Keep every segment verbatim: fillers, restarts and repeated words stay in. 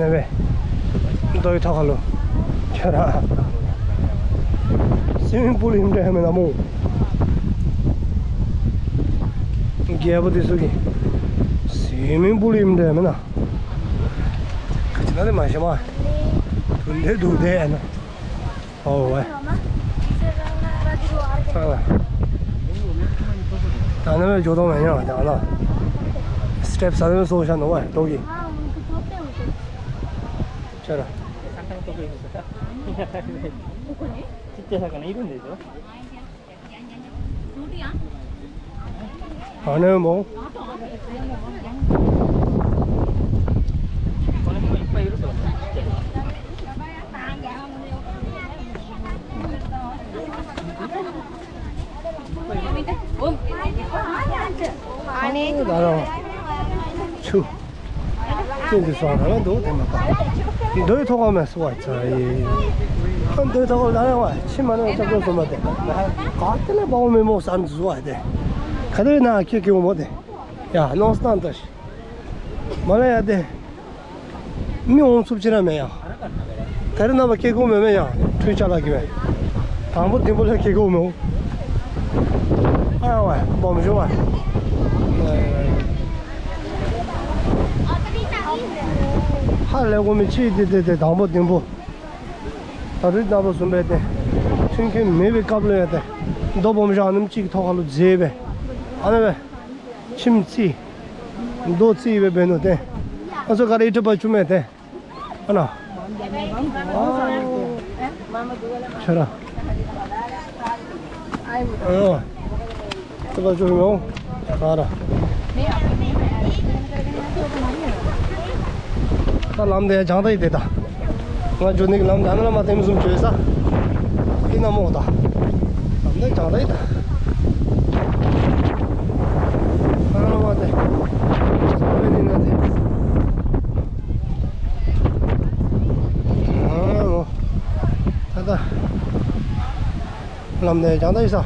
ནེ་བེ། རྡོའི་ཐོག་ཁ་ལུ། ཁྱོད་ར། སུའི་མིང་པུལ་ཨིནམ་འདྲ་མེན་ན་མོ། རྒྱལ་པོ་འདི་ཚུ་གིས། སུའི་མིང་པུལ་ཨིནམ་འདྲ་མེན་ན། ག་ཅི་ན་དེ་མ་ཤེས་མ། དུན་དེ་དུ་དེ་ཨ་ན། ཨོ་ཝེ། ཨ་ལ། ད་ནི་མེད་འགྱོ་དོ་མེན་ཡ་ད་ལ། སི་ཊེབ་ས་ནི་སོ་ཤ་ནོ་ཝེ་ཏོ་གི། ཁྱོད་ར། ཨ་ནི་མོ། ཨ་ནི་ད་རུང་ཆུ། ཁྱེད་འདི་སོང་ན་འདུག་དེ་མ་པ། འདོད་ཐོག་མེད་སུ་བ་ཚ་ཡི། ཨ་འདོད་ཐོག་ལ་ཡང་བ་ཕྱི་མ་ནས་ཅབ་ཅོ་སོ་མ་དེ། ག་དེ་ལས་བའོ་མེ་མོ་སན་ཟུ་བ་དེ། ག་དེ་ན་ཁྱེད་ཀྱི་འོ་མོ་དེ། ཡ་ནོ་སྟན་ཏ་ཤི། མ་ལ་ཡ་དེ། མི་འོང་ཚུབ་ཅི་ར་མེད་ཡ། ད་རེས་ནངས་པ་སྐྱེ་དགུ་མེད་མེད་ཡ། འཕྲུལ་ཆ་ལ་གི་མེད། དང་པོ་དིམ་པོ་ལས་སྐྱེ་དགུ་མེད། ཨ་ཝ་སྦོམ་ཞུ་བ། ཧ་ལས་གོ་མི་ཅི་དེ་དེ་དེ་དང་པོ་དིམ་པོ། ད་རེས་ནངས་པ་བཟུམ་སྦེ་དེ། མཐུན་རྐྱེན་མེད་པའི་སྐབས་ལ་ཡ་དེ། རྡོ་སྦོམ་ཞུ་ཨ་ནེམ་ཅིག་ཐོག་ཁ་ལུ་མཛེས་པས། ཨ་ནེ་བས། ཁྱིམ་རྩིས། རྡོ་རྩིས་སྦེ་འབད་ནུག་ཏེ། ཨ་ཚོ་ག་རེ་ཨི་ཏྲ་པ་བཅུག་མས་ཏེ། ཨ་ན། ཁྱོད་ར། ཨ། ཨི་ཏྲ་པ་བཅུག་མས་འོང་། ག་ར། ད་ལམ་དེ་ཡང་བྱང་ད་ཡི་དེ་ད། ང་འགྱོ་ནི་གི་ལམ་ད་ནཱ་ལས་མར་ཐེམ་བཟུམ་བྱོས་ས། ཨིན་ན་མོ་ད། ལམ་དེ་བྱང་ད་ཡི་ད། ད་ནཱ་ལས་མར་ཏེ། ཨ་མོ། ད་ད། ལམ་དེ་བྱང་ད་ཡི་ས།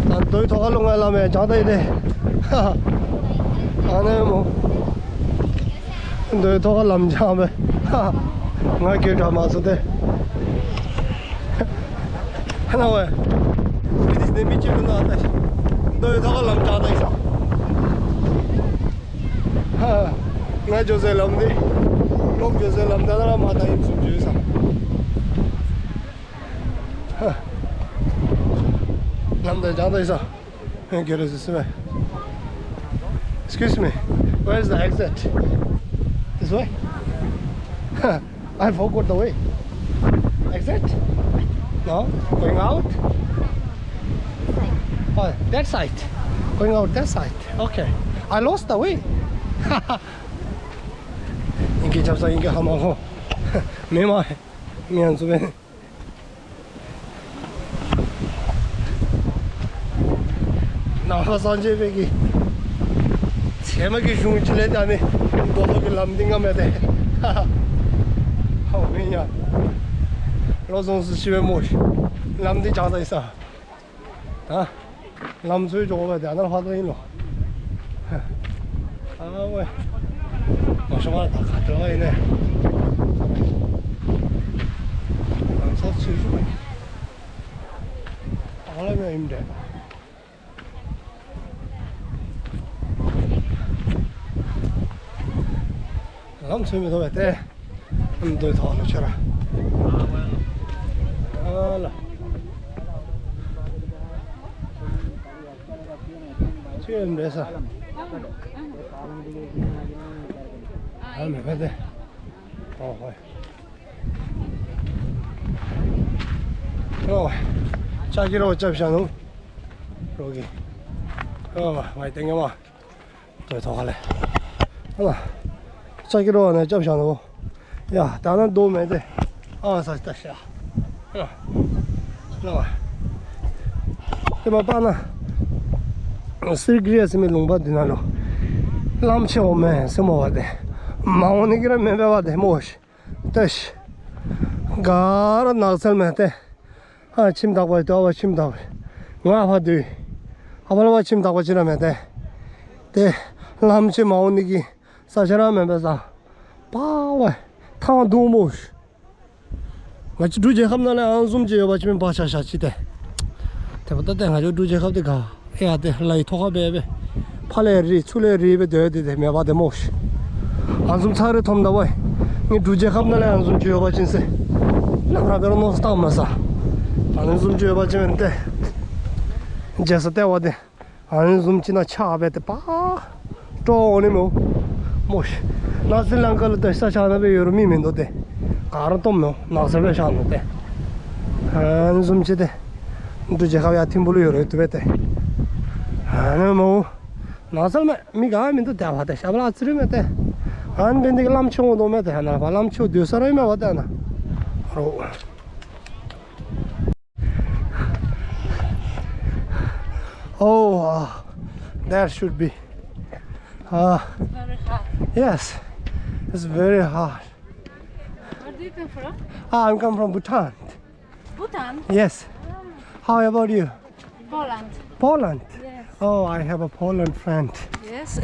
ད་རྡོའི་ཐོག་ཁ་ལུ་ང་ལམ་ཡང་བྱང་ད་ཡི་དེ། ཨ་ནེ་མོ། རྡོའི་ཐོག་ཁ་ལམ་བྱང་སྦེ། ང་གིས་དྲག་མ་ཚུགས་ཏེ། ཨ་ནེ་ཝེ། མི་དེ་མི་ཅིག་ལུ་ན་ད་ཤི། རྡོའི་ཐོག་ཁ་ལམ་བྱང་ད་ཡི་ས། ཧ། ང་འགྱོ་སའི་ལམ་དེ། ལོག་འགྱོ་སའི་ལམ་ད་ནཱ་ལས་མར་ད་ཨིན་བཟུམ་བྱོས་ས། ལམ་དེ་བྱང་ད་ཡི་ས། ག་རེ་ཟེར་སྨོ། Excuse me, where is the exit? This way? I forgot the way. Exit? No? Going out? Oh, that side. Going out that side. Okay. I lost the way. ཨིང་སྐད་རྐྱབ་ས་ཨིང་སྐད་ཧ་མ་གོ། མེན་མས། མི་ཨ་ནི་བཟུམ་སྦེ། ནང་པ་སངས་རྒྱས་པའི་གི་ཚལ་མ་གི་གཞུང་ཅིག་ལས་ད་ནི་རྡོ་རྡོ་གི་ལམ་འདི་ང་མེད་དེ། ཧ་ཧ། མེན་ཡ། བློ་བཟང་སུ་ཤི་བའི་མོ་ཤི། ལམ་འདི་བྱང་ད་ཡི་ས། ད། ལམ་ཚུ་འགྱོ་བ་དེ་ཨ་ནཱ་ཕར་ད་ཨིན་ལོ། ཨ་ཝེ། མ་ཤོང་བ་ད་ག་ཏེ་ཨིན་ནི། ལམ་ཚུ་ཚུར་ཞུགས། ཨ་ལ་མེ་ཨིན་དེ། ལམ་ཚུ་མི་ཐོབ་པས་ཏེ། ཨམ་སྡོད་ཐོག་ལུ་ཁྱོད་ར། ཨ་ལ། ཁྱོད་མེད་ས། ཨ་མེད་པས་ཏེ། ཨོ་ཧོ། ཨོ། ལྕགས་ཀྱི་རོ་རྐྱབ་བཞག་ནུག། རོ་གི། ཨོ་ང་ཏེ་ངེ་མ། ཏོ་ཐོག་ཁ་ལས། ཨ་ལ། ལྕགས་ཀྱི་རོ་ནང་རྐྱབ་བཞག་ནུག། ཡ་ད་ནཱ་རྡོ་མེད་དེ། ཨ་ས་ལྟ་ཤ། ཨ་ལ། ལ་བ། ཏེ་མ་པ་ན། སིར་གི་རི་ཟེར་མི་ལུང་པ་འདི་ནང་ལུ། ལམ་ཆེ་བ་མེན་ཟེར་མོ་བ་ཏེ། མ་འོང་ནི་གི་ར་མེན་པས་བ་ཏེ་མོ་ཤི། ཏེ་ཤི། ག་ར་ནགས་ཚལ་མེན་ཏེ། ཨ་ཁྱིམ་བདག་པ་ཏེ་ཨ་བ་ཁྱིམ་བདག་པ། ང་ཕར་འདི། ཨ་བ་ལ་བ་ཁྱིམ་བདག་པ་ཅིག་ར་མེན་ཏེ། ཏེ་ལམ་ཆེ་མ་འོང་ནི་གི་ས་ཆ་ར་མེན་པས་ས། པ་ཝའི་ཐང་དུང་མོ་ཤི། ང་བཅས་འབྲུག་རྒྱལ་ཁབ་ནང་ལས་ཨ་ནི་བཟུམ་ཅིག་ཡོད་པ་ཅིན་མེན་པ་ཤ་ཤ་ཅིག་ཏེ། དེ་འབདཝ་ད་ཏེ་ང་བཅས་འབྲུག་རྒྱལ་ཁབ་འདི་ག་ཨེ་ཡ་ཏེ་ལའི་ཐོག་ཁར་སྦེ་སྦེ་ཕར་ལས་རི་ཚུར་ལས་རི་སྦེ་སྡོད་དེ་ཏེ་མེད་པ་ཏེ་མོ་ཤི། ཨ་ནི་བཟུམ་ཚར་རེ་མཐོངམ་ད་ཝའི་ངེའི་འབྲུག་རྒྱལ་ཁབ་ནང་ལས་ཨ་ནི་བཟུམ་ཅིག་ཡོད་པ་ཅིན་ཟེར་ནམ་ར་འབད་རུང་མནོ་བསམ་བཏང་མས་ས། ཨ་ནི་བཟུམ་ཅིག་ཡོད་པ་ཅིན་མེན་ཏེ་རྒྱལ་ས་ལྟེ་བ་འདི་ཨ་ནི་བཟུམ་ཅིག་ནང་ཆགས་སྦེ་ཏེ་པ་སྤྲོ་བོ་འོང་ནི་མོ་མོ་ཤི། ནགས་ཚལ་ལང་ཀ་ལུ་ད་ས་ཆ་ནང་སྦེ་ཡོད་རུང་མི་མིན་འདུག་ཏེ། ག་ར་སྟོངམ་མོ་ནགས་ཚལ་སྦེ་ཆགས་ནུག་ཏེ། ཨ་ནི་བཟུམ་ཅིག་ཏེ་འབྲུག་རྒྱལ་ཁབ་ཡར་ཐིམ་ཕུག་ལུ་ཡོད་རུང་ཡོད་དོ་སྦེ་ཏེ། ཨ་ནི་མོ་ནགས་ཚལ་མེན་མི་ག་མིན་འདུག་ཏེ་ཕར་ཏེ་ཤ་བ་ལ་ཨ་ཙི་རེ་མེན་ཏེ། ཨ་ནི་འབད་ནི་དེ་གིས་གླངམོ་ཆེ་འོང་དོ་མེན་ཏེ། ཨ་ནཱ་ཕར་གླངམོ་ཆེ་སྡོད་ས་ར་ཨིན་མས་པ་ཏེ་ཨ་ནཱ་རོ། Oh, uh, that should be. Uh, very hot. Yes, it's very hot. Where do you come from? Ah, I'm come from Bhutan. Bhutan? Yes. Ah. How about you? Poland. Poland? Yes. Oh, I have a Poland friend. Yes.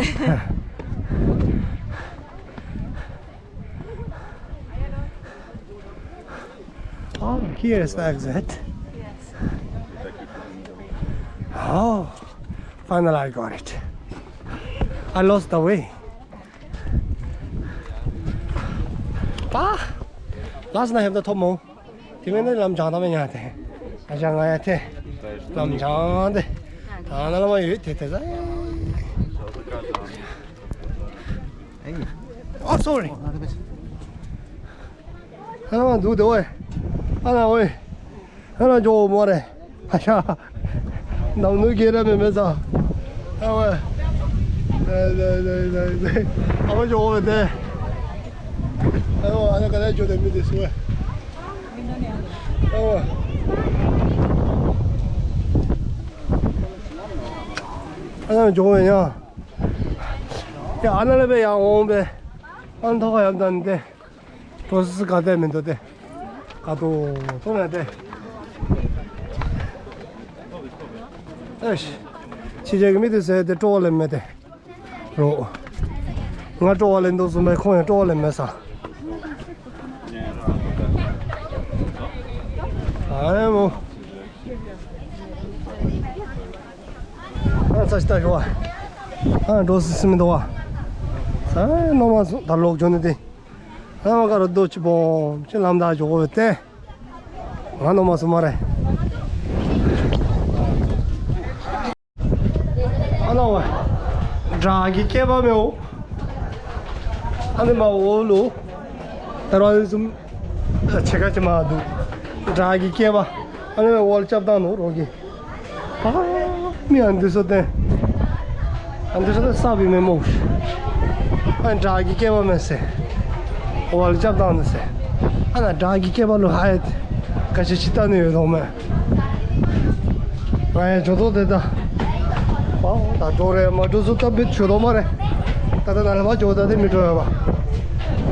Oh, here is the exit. Yes. Oh, finally I got it. I lost the way. པ། ལགས་སོ་ན་ཧེབ་ད་ཐོབ་མོ། དེ་མེན་ན་ལམ་བྱང་ད་མེན་ཡ་ཏེ། ཨ་ཅག་ང་ཡ་ཏེ། ལམ་བྱང་སྟེ། ད་ནཱ་ལས་མར་ཡོད་ཏེ་ཏེ་ཟ། Oh, sorry. ཨ་ནཱ་འདུག་སྟེ་ཝའི། ཨ་ནཱ་ཝའི། ཨ་ནཱ་འགྱོ་སྨ་རེ། ཨ་ཤ། ནམ་ནུ་གེ་ར་མེན་མས་ས། ཨ་ཝའི། ཨ་ནཱ་འགྱོ་སྦེ་ཏེ། ཨ་ཝའི་ཨ་ནཱ་ག་ལས་འགྱོ་སྟེ་མི་འདི་ཚུ་ཝའི། ཨ་ཝའི། ཨ་ནཱ་འགྱོ་སྦེ་ཡ། ཡ་ཨ་ནཱ་ལས་སྦེ་ཡར་འོང་སྦེ། ཨ་ནཱ་ཐོག་ཁར་ཡར་བདའ་ནི་ཏེ། འགྲོ་སི་སི་ག་ཏེ་མིན་འདུག་ཏེ། ག་ཏོ་ཏོ་ན་ཏེ། ཨེ་ཤི། ཕྱི་རྒྱལ་གྱི་མི་འདི་ཚུ་ཏེ་སྤྲོ་བ་ལེན་མས་ཏེ། རོ། ང་སྤྲོ་བ་ལེན་དོ་བཟུམ་སྦེ་ཁོང་ཡང་སྤྲོ་བ་ལེན་མས་ས། ཨ་ནི་མོ། ཨ་ཚ་ཤི་ད་ཤོ་བ། ཨ་འགྲོ་སི་སི་མིན་འདུག་བ། ས་མནོ་མ་བཟུང་ད་ལོག་འགྱོ་ནི་ཏེ། ཨ་མ་ཀ་ར་རྡོ་ཅིག་སྦོམ་ཅིག་ལམ་བདའ་འགྱོ་དགོ་པས་ཏེ། ང་མནོ་མ་བཟུང་སྨ་རེ། ཨ་ནཱ་ཝའི། བྲག་གི་སྐེད་པ་མས་འོ། ཨ་ནི་མར་འོག་ལུ་ད་རུང་ཨ་ནི་བཟུམ་ཕྱེད་ཀ་ཅིག་མར་འདུག། བྲག་གི་སྐེད་པ། ཨ་ནི་འོག་ལུ་རྐྱབ་བཏང་ནུག་རོགས་ཀྱིས། ཨ་མི་ཨ་ནི་འདི་ཚུ་ཏེ། ཨ་ནི་འདི་ཚུ་ཏེ་ས་སྦེ་མེན་མོ། ཨ་ནི་བྲག་གི་སྐེད་པ་མས་ཟེར། འོག་ལུ་རྐྱབ་བཏང་ནུག་ཟེར། ཨ་ནཱ་བྲག་གི་སྐེད་པ་ལུ་ཧ་ཡ་ག་ཅི་ཅིག་བལྟ་ནི་ཡོད་དོ་མས། ང་ཡང་འགྱོ་དོ་ཏེ་ད། པའོ་ད་འགྲོ་རེ་མ་འགྲོ་ཚུ་ད་འབད་འགྱོ་དོ་སྨ་རེ། ད་ད་ནཱ་ལས་ཕར་འགྱོཝ་ད་ཏེ་མི་འགྲོ་ཡ་པ།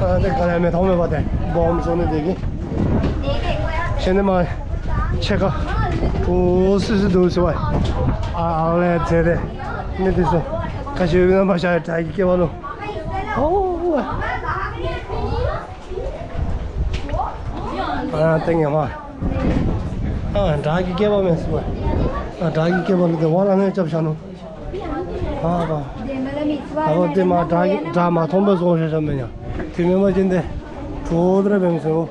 ཨ་ཏེ་ག་ལས་མེད་མཐོང་མེད་པ་ཏེ་སྦོམ་བཟོ་ནི་དེ་གིས། ཤེས་ནི་མ་ཕྱེད་ཀ་འགྲོ་སི་སི་འདུག་ཟེར་བ། ཨ་ཨ་ལས་ཟེར་ཏེ་མི་འདི་ཚུ་ག་ཅི་ཡོད་ན་མར་བཞག་བྲག་གི་སྐེད་པ་ལུ། ཨོ། ཨ་ཏེ་ངེ་མ། ཨ་བྲག་གི་སྐེད་པ་མས་ཟེར་བ། ཨ་བྲག་གི་སྐེད་པ་ལུ་ཏེ་ཝ་ལ་ནི་རྐྱབ་བཞག་ནུག། ཨ་པ། ཨ་པ་ཏེ་མར་བྲག་གི་བྲག་མ་མཐོངམ་སྦེ་བཟོ་བཞག་བཞགཔ་མེན་ན། དེ་མེན་པ་ཅིན་ཏེ་འགྲོ་དེ་ར་འབད་མི་ཚུགས།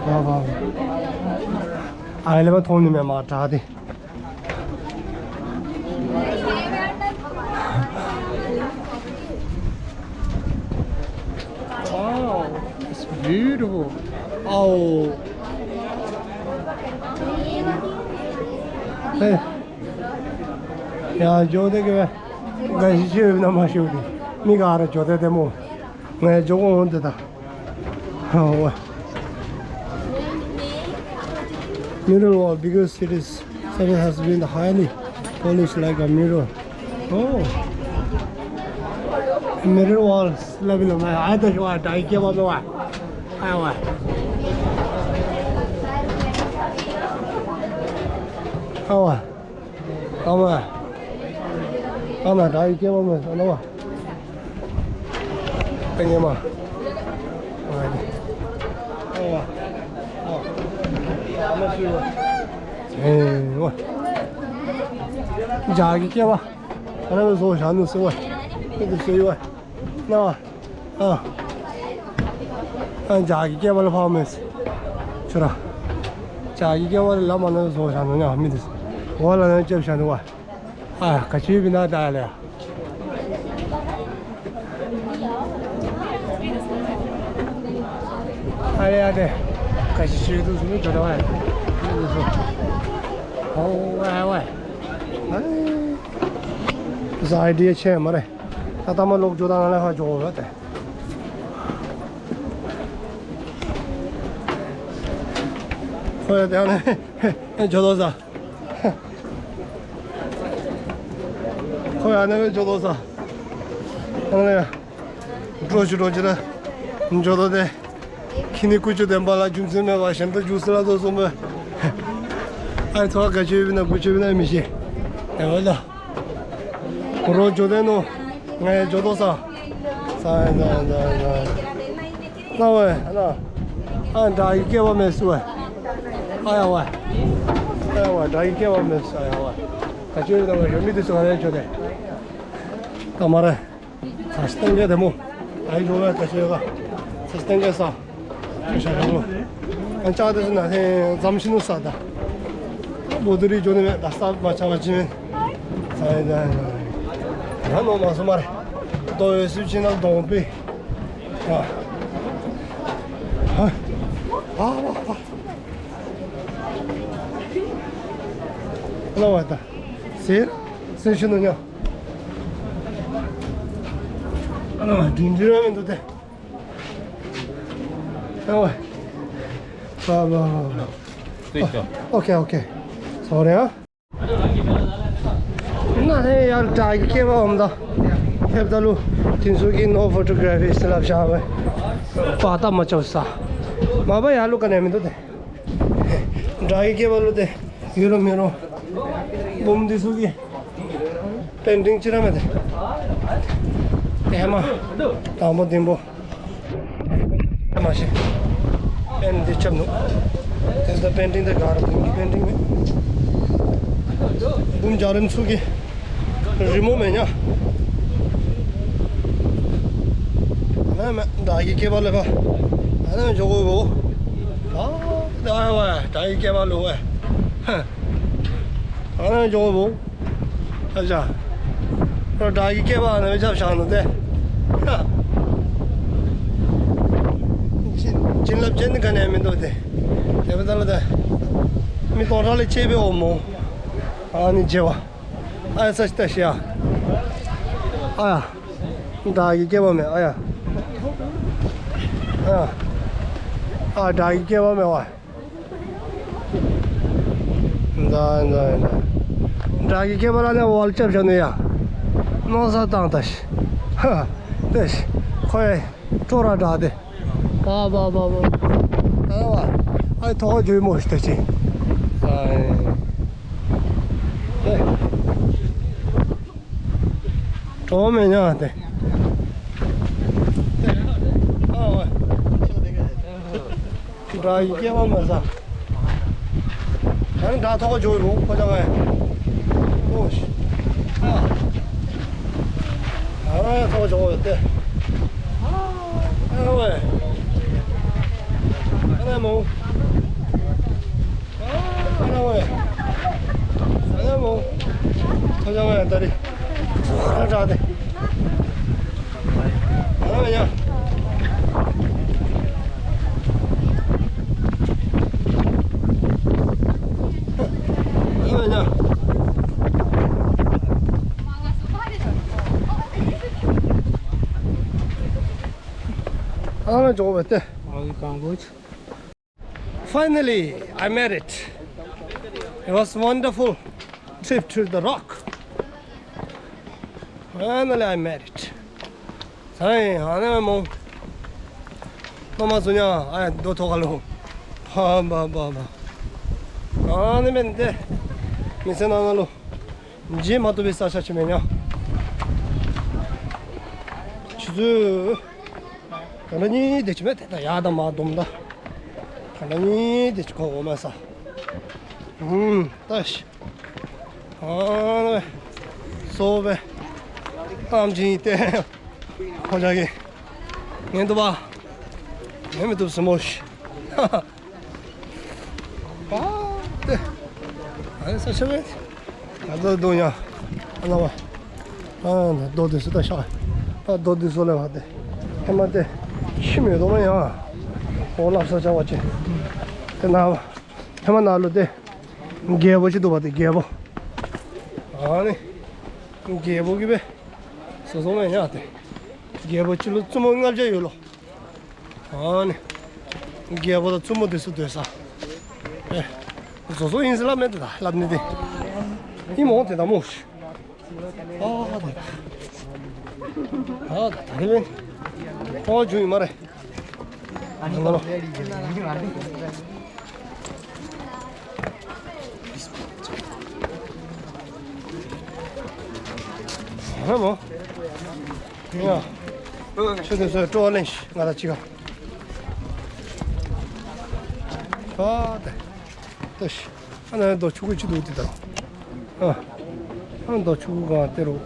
ཨ་པ། ཨ་ལས་མར་མཐོང་ནི་མས་མར་བྲག་འདི། Wow, it's beautiful. ཨའོ། ཧེ། ཡ་འགྱོ་དེ་གི་སྦེ། ག་ཅི་ཡོད་ན་མ་ཤེས་ཏེ། མི་ག་ར་འགྱོ་དེ་དེ་མོ། ང་འགྱོ་དགོ་འོང་དེ་ད། ཨོ། Mirror wall, because it is, it has been highly polished like a mirror. Oh. Mirror walls, སླབ་ཨིན་ལོ་མས། ཨའི་ད་ཤོ་བ་བྲག་གི་སྐེད་པ་མས་པ། ཨའི་ཝའི། ཨའི་ཝའི། ཨ་མ། ཨ་ནཱ་བྲག་གི་སྐེད་པ་མས་ཨ་ནཱ་བ། ཨ་ནི་མ། ཨེ་ཝ། ཇ་གི་སྐྱེས་པ། ཨ་ནཱ་བཟོ་བཞག་ནུག་ཟེར་བ། ཨེ་འདི་ཟེར་བ། ནཱ་བ། ཨ། ཨ་ཇ་གི་སྐྱེས་པ་ལུ་ཕར་མེད། ཁྱོད་ར། ཇ་གི་སྐྱེས་པ་ལུ་ལམ་ཨ་ནཱ་བཟོ་བཞག་ནུག་ཉ་མི་འདི། འོག་ལ་ནཱ་ལྕེབ་བཞག་ནུག་བ། ཨ་ག་ཅི་ཡོདཔ་ཨིན་ན་ད་ཨ་ལས། ཨ་ལས་ཡ་དེ། ག་ཅི་ཅིག་འདུག་ཟེར་ནི་འགྱོ་ད་བ་ཡ། འདི་ཚུ། ཨོ་ཝའི་ཝའི། ཨ་ལས། ཨའི་ཌི་ཡ་ཆེ་མ་རེད། ད་ལྟ་མ་ལོག་འགྱོ་ད་ང་ལ་ཧ་འགྱོ་འོང་ར་དེ། ཁོ་ཡ་དེ་ཨ་ནི་འགྱོ་དོ་ཟ། ཁོ་ཡང་ཨ་ནི་སྦེ་འགྱོ་དོ་ཟ། ཨ་ནི་ཡ། འགྲོ་ཅི་འགྲོ་ཅི་ར་འགྱོ་དོ་དེ། ཁྱིམ་ནི་ཀུ་ཅོ་བདེན་པ་ལ་རྒྱུ་མཚན་མེད་པ་གཞན་དག་རྒྱུགས་སེ་ལ་དོ་བཟུམ་སྦེ། ཨའི་ཚོ་ག་ཅི་ཡོདཔ་ཨིན་ན་གུ་ཅི་ཡོདཔ་ཨིན་ན་མི་ཤེས། ཨེ་ཝ་ད། རོགས་འགྱོ་དེ་ནོ། ང་ཡང་འགྱོ་དོ་ཟ། ཟ་ཟ་ཟ་ཟ། ནཱ་ཝའི་ཨ་ནཱ། ཨ་དགྲ་ཡི་སྐྱེས་པ་མེད་ཟེར་ཝའི། ཨ་ཡ་ཝའི། ཨ་ཡ་ཝའི་དགྲ་ཡི་སྐྱེས་པ་མེད་ཟེར་ཨ་ཡ་ཝའི། ག་ཅི་ཡོད་ན་ཝའི་ཞོ་མི་འདི་ཚུ་ག་རེ་འགྱོ་དེ། ད་མ་རེད། ཚ་ཤི་སྟོན་གེ་དེ་མོ། ཨའི་འགྱོ་ཝའི་ག་ཅི་ཡོད་ག། ཚ་ཤི་སྟོན་གེ་ཟ། ཨ་ཅག་དེ་ཚུ་ནཱ་ཧེ་འཛམ་ཤིན་ཏུ་ས་ད། བོ་དུ་རི་འགྱོ་ནི་མེད་ད་ས་མ་ཆ་བ་ཅི་མེད། ས་ཡ་ད་ཡ། ང་ནོར་མ་སོང་མ་རེད། དོ་ཡོད་སུ་ཅི་ན་གདོང་པའི། ཨ། ཨ་ཨ་ཨ་ཨ། ལ་བ་ད། ཟེར། ཟེར་ཤི་ནོ་ཉ། ཨ་ལ་བ་དྲིན་དྲི་ར་མི་འདུག་སྟེ། ཨ་ཝ། བ་བ་བ་བ། ཨོ་ཁེ་ཨོ་ཁེ། སོ་རི་ཨ། ང་ནི་ཡར་དགྲ་ཡི་སྐྱེས་པ་འོངམ་ད་ལྷོདཔ་ད་ལུ་དེ་ཚུ་གིས་no photography ཟེར་སླབ་བཞག་པས། པར་བཏབ་མ་ཆོག་ས། མ་པ་ཡར་ལུ་ག་ནི་མིན་འདུག་སྟེ། དགྲ་ཡི་སྐྱེས་པ་ལུ་ཏེ་ཡོད་རུང་མེད་རུང་བུམོ་འདི་ཚུ་གིས་པེན་ཊིང་ཅིག་ར་མེད་དེ། ཨེ་མ། དང་པོ་དིང་པོ། མ་ཤེས། པེན་འདི་ཆབ་ནུག། དེ་ད་པེན་ཊིང་དེ་ག་ར་བུམོ་གི་པེན་ཊིང་མེད། བུམོ་འཇའ་རིསམོ་ཚུ་གི་རི་མོ་མེད་ཉ། ཨ་ནི་མེད། དགྲ་ཡི་སྐྱེས་པ་ལུ་ཕར་ཨ་ནི་འགྱོ་དགོ་པོ། ཨ་ད་ཨ་ཝ་དགྲ་ཡི་སྐྱེས་པ་ལུ་ཝའི། ཨ་ནི་འགྱོ་དགོ་པོ། ཨ་ཅག། རོགས་དགྲ་ཡི་སྐྱེས་པ་ཨ་ནི་སྦེ་རྐྱབ་བཞག་ནུག་སྟེ། བྱིན་བྱིན་རླབས་ཅན་ནི་ག་ནི་ཡང་མིན་འདུག་སྟེ། དེ་འབདཝ་ད་ལུ་ད་མི་སྟོང་ཕྲག་ལས་བཅད་པའི་འོངམ་མོ། ཨ་ནི་མཇལ་བ། ཨ་ཡ་ས་ཅིག་ལྟ་ཤིག་ཡ། ཨ་ཡ། དགྲ་ཡི་སྐྱེས་པ་མེད་ཨ་ཡ། ཨ་ཡ། ཨ་དགྲ་ཡི་སྐྱེས་པ་མེད་པ། ད་ད་ད། དགྲ་ཡི་སྐྱེས་པ་ལ་ནི་ཝཱལ་རྐྱབ་བཞག་ནུག་ཡ། མནོ་བསམ་བཏང་ད་ཤིག། ཧ། ལྟོས་ཤིག། ཁོ་ཡ་སྤྲོ་ར་དྲག་སྟེ། བ་བ་བ་བ། ཨ་ཝ། ཨའི་ཐོག་ཁར་འགྱོ་མོ་ཤིག་ལྟོས་ཤིག། ཨའི། ཨེ། གྲོགས་མེད་ཉ་སྟེ། ཨ་ཝ། དགྲ་ཡི་སྐྱེས་པ་མེད་ས། ཡང་དགྲ་ཐོག་ཁར་འགྱོ་ཡི་གོ་ཁོ་ཅག་ཨེ། ཨོ་ཤི། ཨ། ཨ་ཐོག་ཁར་འགྱོ་ཡི་སྟེ། ཨ་ཝའི། ཨ་ནི་མོ། ཨ་ནི་ཝའི། ཨ་ནི་མོ། ཁོ་ཅག་ཝའི་ད་རིས་ཚོ་ར་དྲག་སྟེ། ཨ་ནི་ཡ། ཨ་ནི་ཡ། ཨ་ནི་འགྱོ་བ་སྟེ། Finally, I made it. It was wonderful trip to the rock. Finally, I made it. ཨའི་ཨ་ནི་མོ། མ་མ་བཟོ་ཉ་ཨའི་རྡོ་ཐོག་ཁ་ལུ། བ་བ་བ་བ། ཨ་ནི་མེན་ཏེ། མི་ཚེ་ནང་ན་ལུ་མཇལ་མ་བཏུབ་པའི་ས་ཆ་ཅིག་མེན་ཉ། ཆུ་ཚོད། ད་ནི་དེ་ཅིག་མེད་དེ་ད་ཡར་དང་མར་བསྡོམས་ད། ད་ནི་དེ་ཅིག་གོ་འོང་མ་ས། ཨུམ། ད་ཤི། ཨ་ནི་སོ་སྦེ་ཨམ་ཅིག་ཏེ་ཁོ་ཅག་གིས་ཉན་བཏུབ་པ། ཉན་མི་བཏུབ་ཟེར་སྨོ་ཤི། ཧ་ཧ། པ་ཏེ། ཨ་ནི་ས་ཆ་མེད། ད་ལྟོ་འདུག་ཡ། ཨ་ན་བ། ཨ་ན་རྡོ་འདི་ཚུ་ད་ཤ། ད་རྡོ་འདི་ཚུ་ལས་བ་ཏེ། ཧེ་མ་ཏེ་ཁྱིམ་ཡོད་དོ་མེན་ཡ། འོ་ལྷ་ས་ཆ་བ་ཅིན་ཏེ་ན་བ། ཧེ་མ་ནཱ་ལུ་ཏེ་རྒྱལ་པོ་ཅིག་འདུག་པ་ཏེ་རྒྱལ་པོ། ཨ་ནི་རྒྱལ་པོ་གིས་སྦེ་བཟོ་བཟོཝ་མེན་ཡ་ཏེ། རྒྱལ་པོ་ཅིག་ལུ་བཙུནམོ་ལྔ་བརྒྱ་ཡོད་ལོ། ཨ་ནི་རྒྱལ་པོ་དང་བཙུནམོ་འདི་ཚུ་སྡོད་ས། ཨེ་བཟོ་བཟོཝ་ཨིན་ཟེར་སླབ་མི་འདི་ད་སླབ་ནི་འདི་ཨིན་སྨོ་ཏེ་ད་སྨོ་ཤི། ཨ་ད་ཨ་ད་ད་རེ་མེན། ཨོ་བྱུང་ཡི་སྨ་རེ། ཨ་ནི་ལོ། ཧེ་མོ། ཡ། ཆུ་དེ་ཚུ་སྤྲོ་བ་ལེན་ཤིག། ང་དང་གཅིག་ཁར། ཨ་ད། ད་ཤི། ཨ་ན་རྡོ་ཆུང་ཀུ་ཅིག་འདུག་ཏེ་ད། ཨ། ཨ་རྡོ་ཆུང་ཀུ་གང་སྟེ་རུང་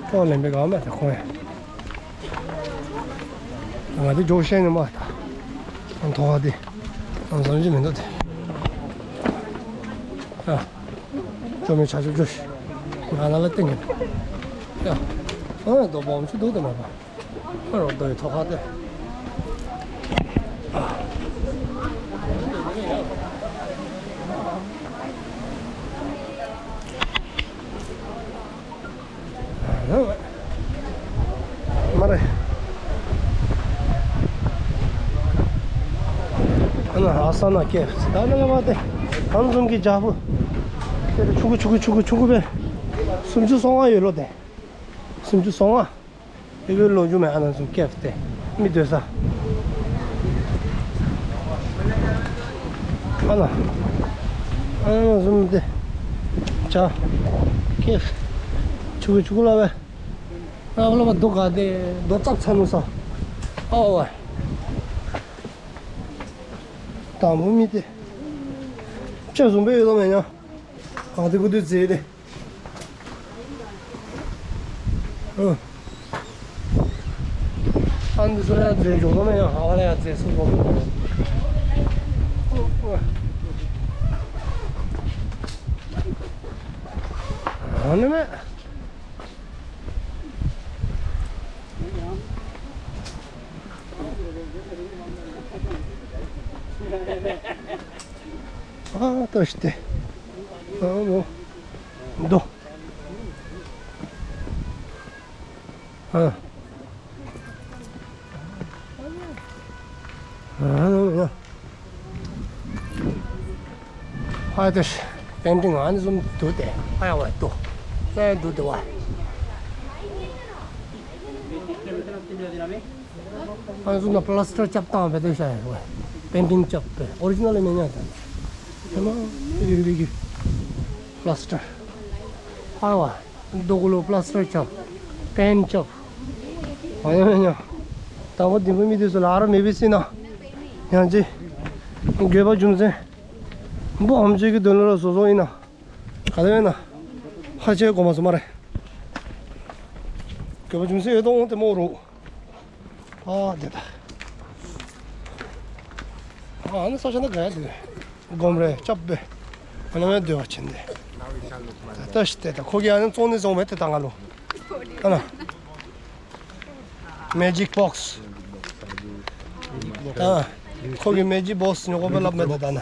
སྤྲོ་བ་ལེན་པའི་ག་མེད་ད་ཁོང་ཡང་། ང་འདི་འགྱོ་ཤེས་ནི་མས་ད། ཨ་ཐོག་ཁ་འདི་ཨ་བཟུམ་ཅིག་མིན་འདུག་ཏེ། ཨ། འགྱོ་མི་ཆ་ཆུབ་འགྱོ་ཤིག། ང་ནཱ་ལས་སྟོན་གེ། ཡ། ཨ་རྡོ་སྦོམ་ཅིག་འདུག་ཏེ་མ་པ། ཨ་རོགས་རྡོའི་ཐོག་ཁ་འདི། སྨ་རེ། ཨ་ན་ཧ་ས་ན་ཀེབ་སི་ད་ནཱ་ལས་མར་ཏེ་ཨ་ནི་བཟུམ་གྱི་རྒྱ་བོ་ཏེ་ཆུང་ཀུ་ཆུང་ཀུ་ཆུང་ཀུ་ཆུང་ཀུ་སྦེ་སུམ་ཅུ་སོ་ལྔ་ཡོད་ལོ་ཏེ། སུམ་ཅུ་སོ་ལྔ། ཨེ་གི་ལོ་རྒྱུས་མེད། ཨ་ན་བཟུམ་ཀེབ་སི་ཏེ་མི་སྡོད་ས། ཨ་ན། ཨ་ན་བཟུམ་ཏེ་ཅ་ཀེབ་སི་ཆུང་ཀུ་ཆུང་ཀུ་ལ་སྦེ། ཨ་ལ་བ་རྡོ་ག་ཏེ་རྡོ་ཙབ་ཚ་ནུག་ས། ཨོ་ཝ། དང་པོ་མི་ཏེ་ཅ་བཟུམ་སྦེ་ཡོད་དོ་མེན་ཡ། ག་ཏེ་གུ་ཏེ་ཟེར་ཏེ། ཨ་ནི་ཚུ་ཡང་མཛེས་འགྱོ་དོ་མེན་ཡ། ཧ་ལས་ཡ་མཛེས་སུ་འགྱོ་དོ་མེན་ཡ། ཨ་ནི་མས། ཨ་ད་ཤི་ཏེ། ཨ་མོ། འདུག། ཨ། ཨ་ནི་ཡ། ཨ་ད་ཤི། པེན་ཊིང་ཨ་ནི་བཟུམ་འདུག་ཏེ། ཨ་ཡ་ཝ་འདུག། ཨ་འདུག་ཏེ་ཝ། ཨ་ནི་བཟུམ་ན་པ་ལཱས་ཊར་རྐྱབ་བཏང་སྦེ་ཏེ་ཤ་ཡ་ཝ། པེན་ཊིང་རྐྱབ་སྦེ་ཨོ་རི་ཇི་ནཱལ་མེན་ཡ་ད། ཧེ་མ་ཡི་གེ་ཡི་གེ་པ་ལཱས་ཊར། ཨ་ཝ། རྡོ་གུ་ལུ་པ་ལཱས་ཊར་རྐྱབ། པེན་ཊི་རྐྱབ། ཨ་ཡ་ཡ་ཡ། ད་འབདཝ་ད་མི་འདི་ཚུ་ལཱ་ར་མེད་པའི་སྲིད་ན། ཡང་ཅིན་འགྱོད་པ་རྒྱུ་མཚན་སྦོམ་ཅིག་གི་དོན་ལུ་བཟོ་བཟོཝ་ཨིན་ན། ག་དེ་སྦེ་ན། ཧ་ཅང་གོ་མ་ཚོར་སྨ་རེ། འགྱོད་པ་རྒྱུ་མཚན་ཡོད་དོ་འོང་ཏེ་སྨོ་རོགས། ཨ་དེ་ད། ཨ་ནི་ས་ཆ་ནང་ག་ཡ་དེ་སྒོམ་རེ་རྐྱབ་སྦེ་ཨ་ནཱ་སྦེ་སྡོད་པ་ཅིན་ཏེ། ད་ཤི་ཏེ་ད་ཁོ་གིས་ཨ་ནི་བཙོང་ནི་བཙོང་མས་ཏེ་ད་ང་ལུ། ཨ་ན། མེ་ཇིག་བོགསི། ཨ་ཁོ་གིས་མེ་ཇིག་བོགསི་ཉོ་དགོ་པས་སླབ་མས་ད་ད་ན།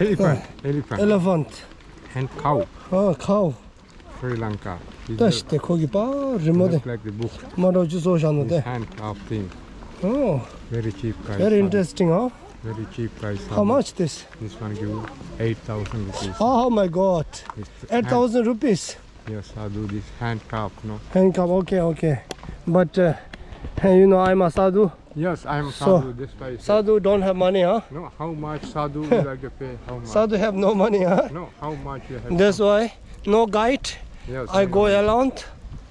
Elephant. Elephant. Elephant. And cow. ཨ་ཁའུ། Sri Lanka. ད་ཤི་ཏེ་ཁོ་གིས་པ་རི་མོ་དེ་Just like the book. མ་འདྲཝ་ཅིག་བཟོ་བཞག་ནུག་This ཏེ། Handcraft thing. Oh, Very cheap, guys. Very interesting, huh? Very cheap, guys. How much this? This one give eight thousand rupees. Oh my God. It's eight thousand rupees. Yes, sadhu, this handcraft, no? Handcraft, okay, okay. But, uh, hey, you know, I'm a sadhu. Yes, I am So, sadhu, that's why I say. Sadhu don't have money, huh? No, how much sadhu will I get pay? How much? Sadhu have no money, huh? No, how much you have? That's why no guide. Yes, I I go know. Alone.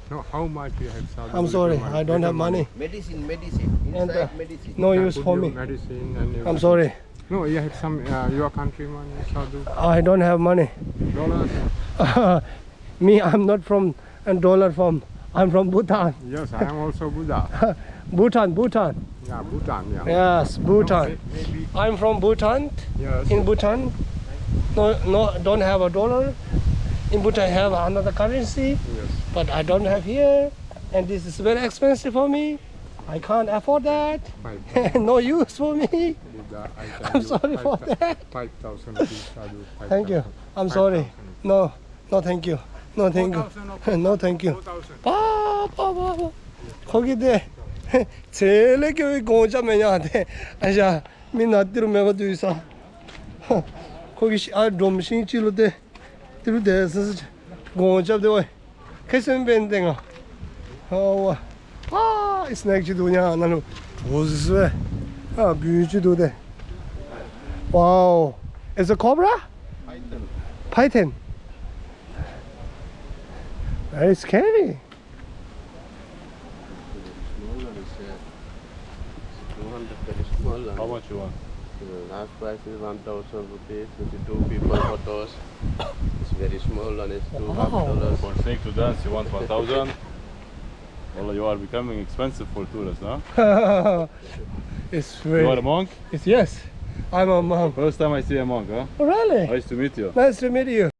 No, how much you have sadhu? I'm sorry, I don't have money. Medicine, medicine. And, uh, inside medicine. No use for me. Medicine and everything. I'm sorry. No, you have some, uh, your country money, Sadhu. I don't have money. Dollars? Me, I'm not from, uh, dollar from. I'm from Bhutan. Yes, I am also Buddha. Bhutan, Bhutan. Yeah, Bhutan, yeah. Yes, Bhutan. No, may-, maybe. I'm from Bhutan. Yes. In Bhutan, no, no, don't have a dollar. In Bhutan, have another currency, yes, but I don't have here, and this is very expensive for me. I can't afford that. Five thousand. No use for me. Buddha, I tell you, I'm sorry for that. Five thousand rupees, Sadhu, five thousand. Thank you. I'm sorry. Five thousand. No, no, thank you. No, thank you. Four thousand, okay. No, thank you. Four thousand. ཕ་ཕ་ཕ་ཕ། ཁོ་གིས་ཏེ་ཚེ་ལས་སྐྱོ་བའི་གོང་ཆ་མེད་ཡ་ཏེ། ཨ་ཞ་མི་ནང་ཏི་རུ་མེད་པ་དུས་ས། ཁོ་གིས་ཤི་ཨ་སྒྲོམ་ཤིང་ཅིག་ལུ་ཏེ་ཏི་རུ་དེ་ས་ས་གོང་ཆ་ཏེ་ཝའི། ཁེ་སེམས་འབད་ནི་ཏེ་ང་། ཨོ་ཝ། ཨ་ཨི་སི་ནེག་ཅིག་འདུག་ཉ་ནང་ལུ། བུ་ཟི་ཟི་ཝའི། ཨ་བུ་ཅིག་འདུག་ཏེ། Wow. It's a cobra? Python. Python. Very scary. Small one is, uh, two hundred, very small one. How much you want? The last price is one thousand rupees. This is two people photos. It's very small one. It's two half dollars. Wow. For snake to dance, you want one thousand? Wallah, you are becoming expensive for tourists, huh? It's very. You are a monk? It's, yes, I'm a monk. First time I see a monk, huh? Really? Nice to meet you. Nice to meet you.